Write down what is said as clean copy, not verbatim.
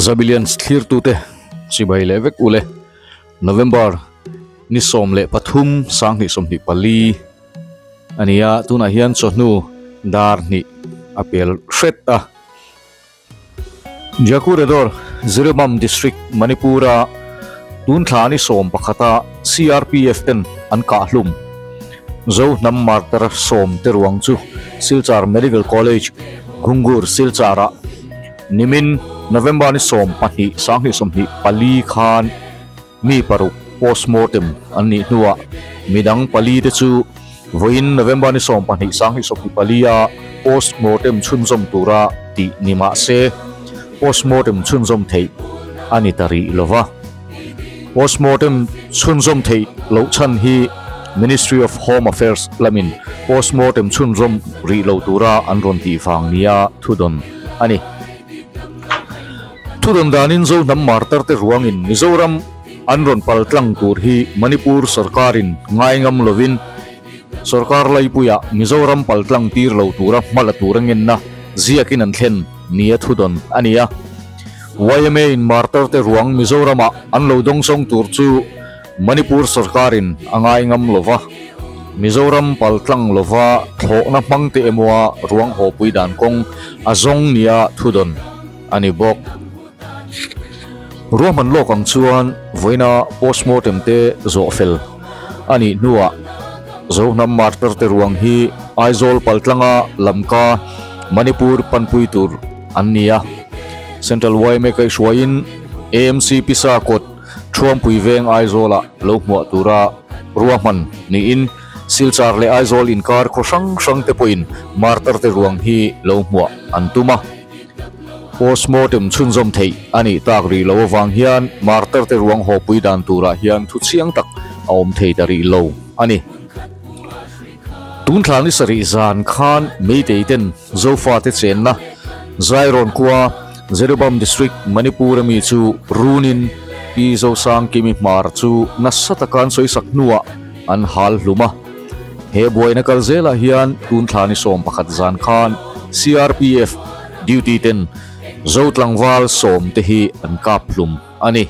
Zabilians thlirtute chibai leh vek ule November ni 13 2024 ania tunah hian chawhnu dar hnih a pel hret a. Jakuredor Jiribam District Manipur-a tun thla ni 11-a CRPF ten an kah hlum. Zo hnam martar 10 te ruang chu Silchar Medical College Ghungur Silchar-ah nimin November ni 12 2024 khan mi paruk postmortem an nih hnuah midang pali te chu vawiin November ni 12 2024 a postmortem chhunzawm tura tih ni mah se postmortem chhunzawm theih a ni ta rih lova. Postmortem chhunzawm theih loh chhan hi Ministry of Home Affairs lamin postmortem chhunzawm rih lo tura an rawn tih vang nia thudawn a ni. Thudawn danin Zo hnam martar te ruangin Mizoram an rawn pal tlang tur hi Manipur sarkarin ngai ngam lovin sarkar laipuiah Mizoram pal tlang tir lo tura hma la tur a ngenna ziakin an thlen nia thudawn a ni a. YMA in martar te ruang Mizoramah an lo dawngsawng tur chu Manipur sarkarin a ngai ngam lova. Mizoram pal tlang lova thlawhna hmang te emawa ruang haw pui dan kawng a zawng nia thudawn a ni bawk. Ruahman lawk ang chuan vawiina postmortem te zawh fel a nih hnuah Zo hnam martar te ruang hi Aizawl pal tlanga Lamka Manipur panpui tur an ni a. Central YMA kaihhruaiin AMC Pisa kawt Thuampui veng Aizawlah lo hmuah tura ruahman niin Silchar leh Aizawl inkar khaw hrang hrang te pawhin martar te ruang hi lo hmuah an tum a. Postmortem chhunzawm theih a nih tak rih lo avang hian martar te ruang haw pui dan turah hian thu chiang tak a awm thei ta rih lo a ni. Tun thla ni sarih zan khan Meitei ten Zofa te chenna Zairawn khua Jiribam District Manipur ami chu runin Pi Zosang Kimi Hmar chu nasa taka an sawisak hnuah an hal hlum a. He buaina kal zelah hian tun thla ni 11 zan khan CRPF duty ten Zo tlangval 10 te hi an kap hlum a ni.